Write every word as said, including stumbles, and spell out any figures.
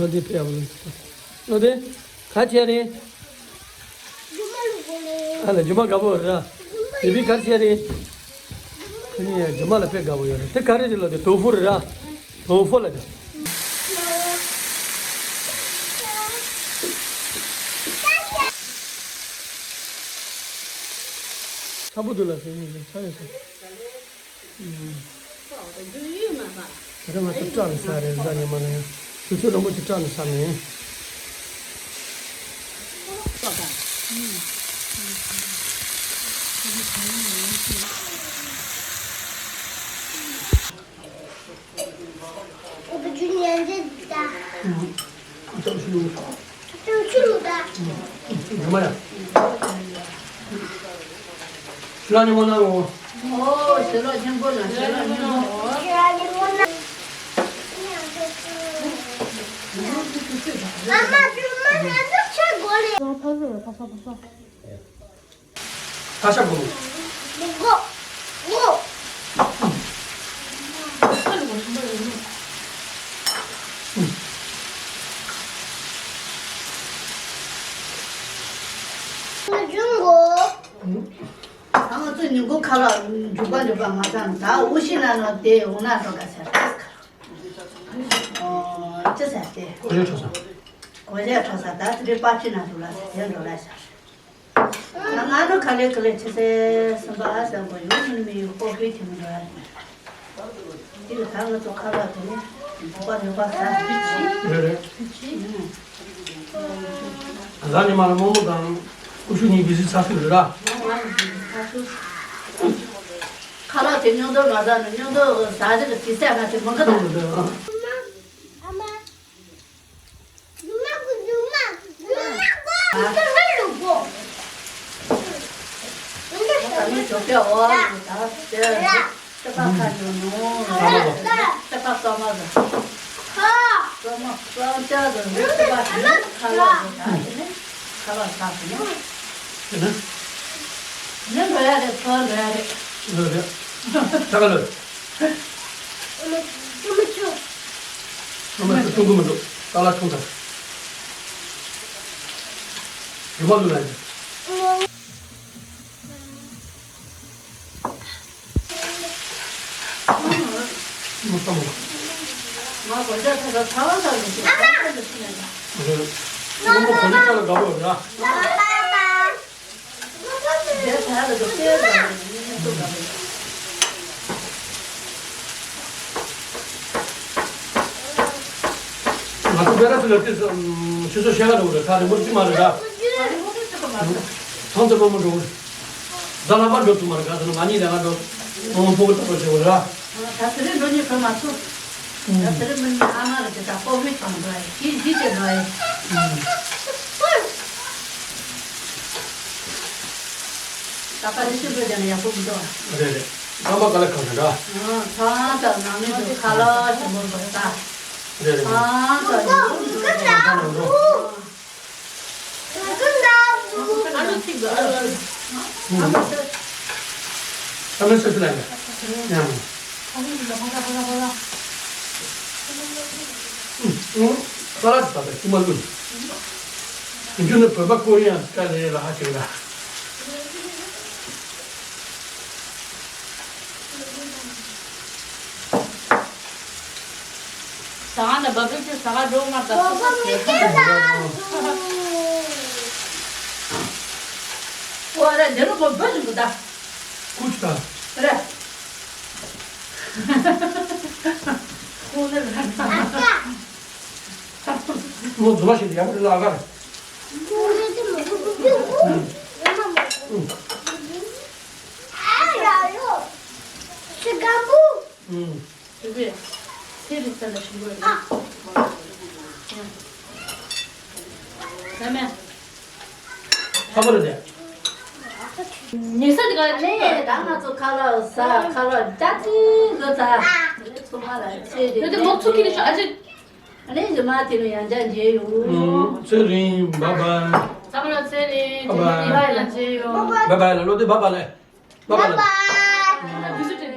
ལྷོ་ལྡན་ཕེབས་ཡག་པོ་ལ། ལྷོ་ལྡན། ག་བྱས་རེད། རྒྱུ་མ་ལུག་པོ་ལས། ཨ་ལ་རྒྱུ་མ་དགའ་པོ་རེད་ར། དེ་བི་ག་བྱས་རེད། ཁྱོད་ནི་ཡང་རྒྱུ་མ་ལ་དཔེ་དགའ་པོ་ཡོད་རེད། དེ་ག་རེ་རེད་ལ། དེ་ཏོ་ཧྥུ་རེད་ར། ཏོ་ཧྥུ་ལ་དེ། ཚ་པོ་འདུག་ལ་ཟེར་ནས་ཚ་ཡོད་ཟེར། དེ་རིང་ང་ཚོ་སྐྲ་ལ་ཟ་རེད། གཟའ་ཉི་མ་ལ་ཡང་ཆུ་ཚོད་རིང་པོ་ཅིག་སྐྲ་ལ་ཟ་ནས། ཞུ་ལ་ཉི་མ་ན་འོ། ཨོ། ཞུ་ལ་ཉི་མ་ན། ཞུ་ལ་ཉི་མ། ཨ་མ་ཞུ་མ་ན་ནི་ཆེ་གོ་ལེ། ཕ་ས་ཕ་ས། ཁ་ཤ་གོ། མི་གོ། གོ། ང་ཚོ་ཉིན་གུང་ཁ་ལག་འཇུག་པ་འཇུག་པ་མ་ཚང་ད་འུ་ཤི་ན་ནོ་དེ་འོ་ན་འགྲོ་ག་ཟེར། ཨོ། ཅི་ཟེར་ཏེ། གོ་ལེ་འཕྲོ་ས། གོ་ལེ་འཕྲོ་ས་ད་དེ་རེ་པ་ཕྱི་ན་འགྲོ་ལ་ཟེར། དེ་འགྲོ་ལ་ཟེར། ང་ནོ་ག་ལེ་ག་ལེ་ཆེ་སེ་སེམས་པ་ཨ་སེམས་པོ་ཡོང་མིན་མི་ཡོང་ཀོ་ཧྥི་ཐེ་མི་འགྲོ་ཡ་རེད། དེ་ལ་ད་ང་ཚོ་ཁ་ལག་དེ་ནི་འབུག་པ་ནུས་པ་ཟ་ཕི་ཆི། རེད་རེད། ཕི་ཆི། གཟའ་ཉི་མ་ལ་རྨོ་མོ་དང་ཀུ་ཤུ་གཉིས་བི་ཟི་ཚ་ཚུད་རེད་ར། ཁ་ལག་དེ་སྙིང་དོར་མ་ཟ་ནི་སྙིང་དོར་ཟ་རེད་དེ་ཟ་ན་དེ་མི་འགི་དང་། ཨ་མ། ལོས་རེད། ལོས་རེད། ད་ག་ལོས། ཨ་མ་ཚོ་འཐུང་གི་མི་འདུག་ཏཱ་ལ་འཐུང་དང་། རུ་མ་ལུ་ལ་ཡིན། མོ་ས་མོ། ང་གོ་ཆ་ཐ་ཐ་ཐ་ལ་ཐ་ལ་ཞིག་ཨ་མ། རེད། མོ་མོ་གོ་ཆ་ལ་དགའ་པོ་ཡོད་ན། ང་ཚོ་སྦེ་ར་ཚོ་ལ་དེ་ཚོ་ཆུ་ཚོད་ཕྱེད་ཀ་འགྲོ་གི་རེད། ད་རིང་པོ་ཅི་མ་རེད་ད། ཐང་དུ་མ་མ་འགྲོ་གི་རེད། ད་ལྷག་པར་འགྲོ་ཐུབ་མ་རེད། ག་ཚོད་ན་ང་གཉིས་ལས་ང་འགྲོ། ང་མ་ཕོ་གི་ཐོག་པ་བྱེད་དགོས་རེད། ད་དེ་རིང་འགྲོ་ཉེ་གྲོ་མ་ཚོ། ད་དེ་རིང་མི་ཨ་མ་རེད་དེ་ད་ཀོ་ཧྥི་ཆང་འགྲོ་ཡ་ཡིན་ཡིན་ཅེས་འགྲོ་ཡ་ཡིན། ད་པ་རི་ཤི་འགྲོ་རྒྱ་ན་ཡག་པོ་མི་འདུག་ཨ། རེད་རེད། ཚང་མ་ག་ལ་གང་འདྲ། ཨ་ཚང་ཚང་ནང་མི་འདུག་ཁ་ལག་ཞིམ་པོ་འདུག་ད། རེད་རེད། ཚང་ཚང་འདུག་ཨ་ལོ་ཚིག་འདུག་ཨ་ལོ། ཨ་ལོ་ཚིག་ཨ་མའི་སོ་སོ་ལ་ཡ། ཡང་། ཨུ། ཨུ། ཁ་ལག་ཅིག་ད་ལྟ་ཤི་མ་ལུས། རྒྱུ་ནི་བོད་པ་ཀོ་རི་ཡང་དཀའ་ལས་ལ་ཧ་ཅིག་ལ། ཟ་ཁང་ནས་བབས་རིགས་ཀྱི་ཟ་ཁང་འགྲོ་མ་ད་སོ་སོ་ཟས་ཁང་། ཨོ་ར་འདི་རུ་གོ་བོད་ཀྱི་འདུག་ད། ཀུ་ཅི་ད། རེད། ཁོང་ནི་ར། མོ་རྫུན་མ་ཞིག་ཡག་པོ་རེད་ལ་ཨ་གར། ཨུམ། ཨུམ། ཚེ་རིང་ས་ལ་ཞིག་དགོས་རེད། ཨ། ཨུམ། ཚ་མེད། ཚ་པོ་རེད་དེ། ཉེ་ས་དེ་ག་ནས་ད་ང་ཚོ་ཁ་ལག་ཟ་ཁ་ལག་ཅག་ཅིག་གི་ད་ཚོ་མ་ལ་ཚེ་རིང་། དེ་མོག་ཚུགས་ཀྱི་རེད་ཤག་ཨ་ཅེ། ཨ་ནི་རྗེས་མ་དེ་ནས་ཡང་བསྐྱར་མཇལ་ཡོང་། ཚེ་རིང་། བཱའི་བཱའི། ཚང་མ་ལ་ཚེ་རིང་། རྗེས་མ་ཡང་བསྐྱར་མཇལ་ཡོང་། བཱའི་བཱའི་ལ་ལོ། དེ་བཱའི་བཱའི་ལ། བཱའི་བཱའི་ལ། བཱའི་བཱའི།